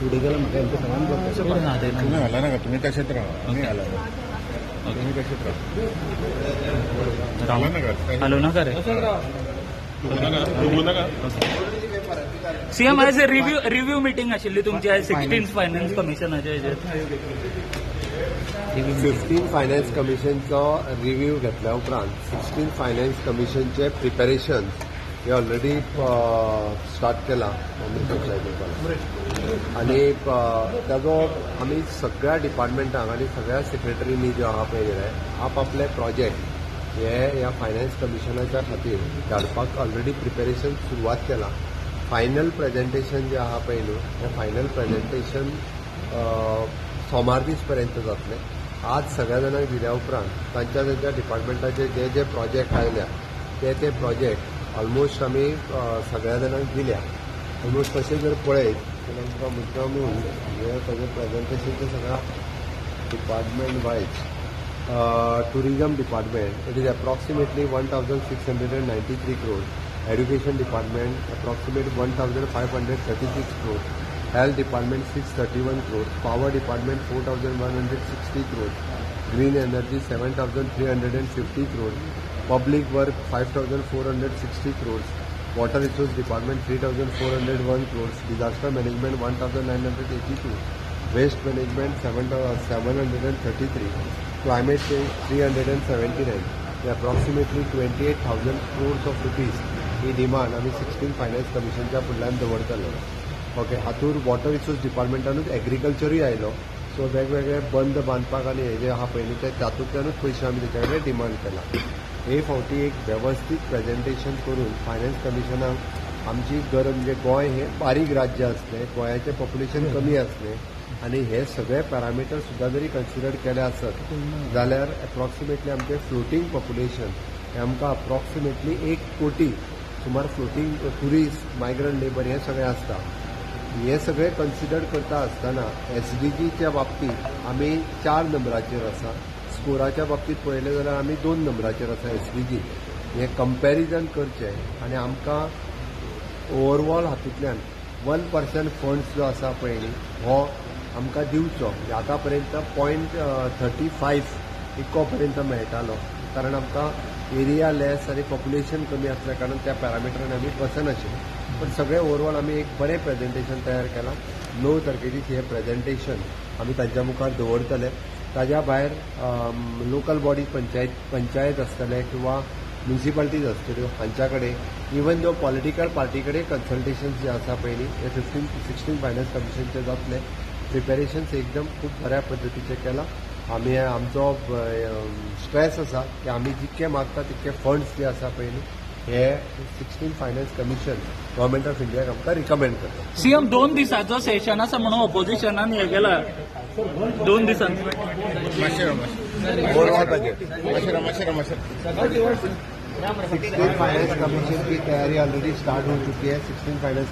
फुडें गेल्यार म्हाका हेंचें सगळ्यांक करता. ना ते तुम्ही हला नका, तुम्ही तशेच राहा. आम्ही हला, तुम्ही तशेच राहा. हला नका. हलू नका रे. तू नका. सीएम, आयज रिव्ह्यू मिटींग आशिल्ली तुमची आयज 16 फायनान्स कमिशनाच्या हेजेर. 15 फायनान्स कमिशनचो रिव्ह्यू घेतल्या उपरांत 16 फायनान्स कमिशनचे प्रिपेरेशन हे ऑलरेडी स्टार्ट केला आनी ताजो आमी सगळ्या डिपार्टमेंटांक आनी सगळ्या सेक्रेटरींनी ज्यो आहा पळय कितें आपआपले प्रोजेक्ट हे ह्या फायनान्स कमिशनाच्या खातीर धाडपाक ऑलरेडी प्रिपेरेशन सुरवात केलां. फायनल प्रेझेंटेशन जें आहा पळय न्हू, हें फायनल प्रेझेंटेशन सोमार दीस पर्यंत जातलें. आज सगळ्या जाणांक दिल्या उपरांत तांच्या तांच्या डिपार्टमेंटाचे जे जे प्रोजेक्ट आयल्या ते ते प्रोजेक्ट ऑलमोस्ट आमी सगळ्या जाणांक दिल्या. ऑलमोस्ट तशें जर पळयत जाल्यार आमकां मुद्दामून हे ताजें प्रेझेंटेशन सगळ्या department wise, tourism department, it is approximately 1693 crore. Education department, approximate 1536 crore. Health department, 631 crore. Power department, 4160 crore. Green energy, 7350 crore. Public work, 5460 crores. Water resource department, 3401 crores. Disaster management, 1982. Waste management, 733. Climate change, 379. Approximately 28,000 crores of rupees he demand आमी 16 finance कमिशनच्या फुडल्यान दवरतले. Okay, हातूर water resource डिपार्टमेंटानूच एग्रीकल्चरूय आयलो. So वेगवेगळे बंद बांदपाक आनी हे जे आहा पळय न्हू, ते तातूंतल्यानूच पयशे आमी तेच्या कडेन डिमांड केला. हे फावटी एक वेवस्थीत प्रेझेंटेशन करून फायनान्स कमिशनाक आमची गरज, म्हणजे गोंय हें बारीक राज्य आसलें, गोंयाचें पॉप्युलेशन कमी आसलें आनी हे सगळे पॅरामिटर सुद्दां जरी कन्सिडर केले आसत जाल्यार एप्रॉक्सिमेटली आमचें फ्लोटींग पॉप्युलेशन हें आमकां अप्रॉक्सिमेटली 1 कोटी सुमार फ्लोटींग टुरिस्ट, मायग्रंट लेबर हें सगळें आसता. हे सगळें कन्सिडर करता आसतना एसडीजीच्या बाबतींत आमी चार नंबराचेर आसा. स्कोराच्या बाबतींत पळयलें जाल्यार आमी दोन नंबराचेर आसा. एसडीजी हें कंपॅरिजन करचें आनी आमकां ओवरऑल हातूंतल्यान 1% फंड्स जो आसा पळय न्ही, हो आमकां दिवचो. म्हणजे आतां पर्यंत 0.35 इतको पर्यंत मेळटालो, कारण आमकां एरिया लेस आनी पॉप्युलेशन कमी आसल्या कारणान त्या पॅरामिटरान आमी बसनाशिल्ले. पण सगळे ओवरऑल आमी एक बरें प्रेझेंटेशन तयार केलां. 9 तारखेची हें प्रेझेंटेशन आमी तांच्या मुखार दवरतले. ताज्या भायर लोकल बॉडीज, पंचायत आसतले किंवा म्युनिसिपालिटीज आसतल्यो, हांच्या कडेन, इवन दो पॉलिटिकल पार्टी कडेन कन्सल्टेशन जे आसा पयलीं, हे 15 16 फायनान्स कमिशनचे जातले. प्रिपेरेशन्स एकदम खूब बऱ्या पद्दतीचें केलां आमी. आमचो स्ट्रेस आसा की आमी जितके मागता तितके फंड्स जे आसा पयलीं, हे 16 फायनान्स कमिशन गव्हर्मेंट ऑफ इंडियाक आमकां रिकमेंड करता. सीएम, 2 दिसाचो सेशन आसा म्हणून ऑपोजिशनान हे केला 2 दिसांनी. मातशें राव, मातशें. Overall budget. मातशें राव, मातशें राव, मातशें. 16 फाइनेंस कमीशन की तैयारी ऑलरेडी स्टार्ट हो चुकी है. 16 फाइनेंस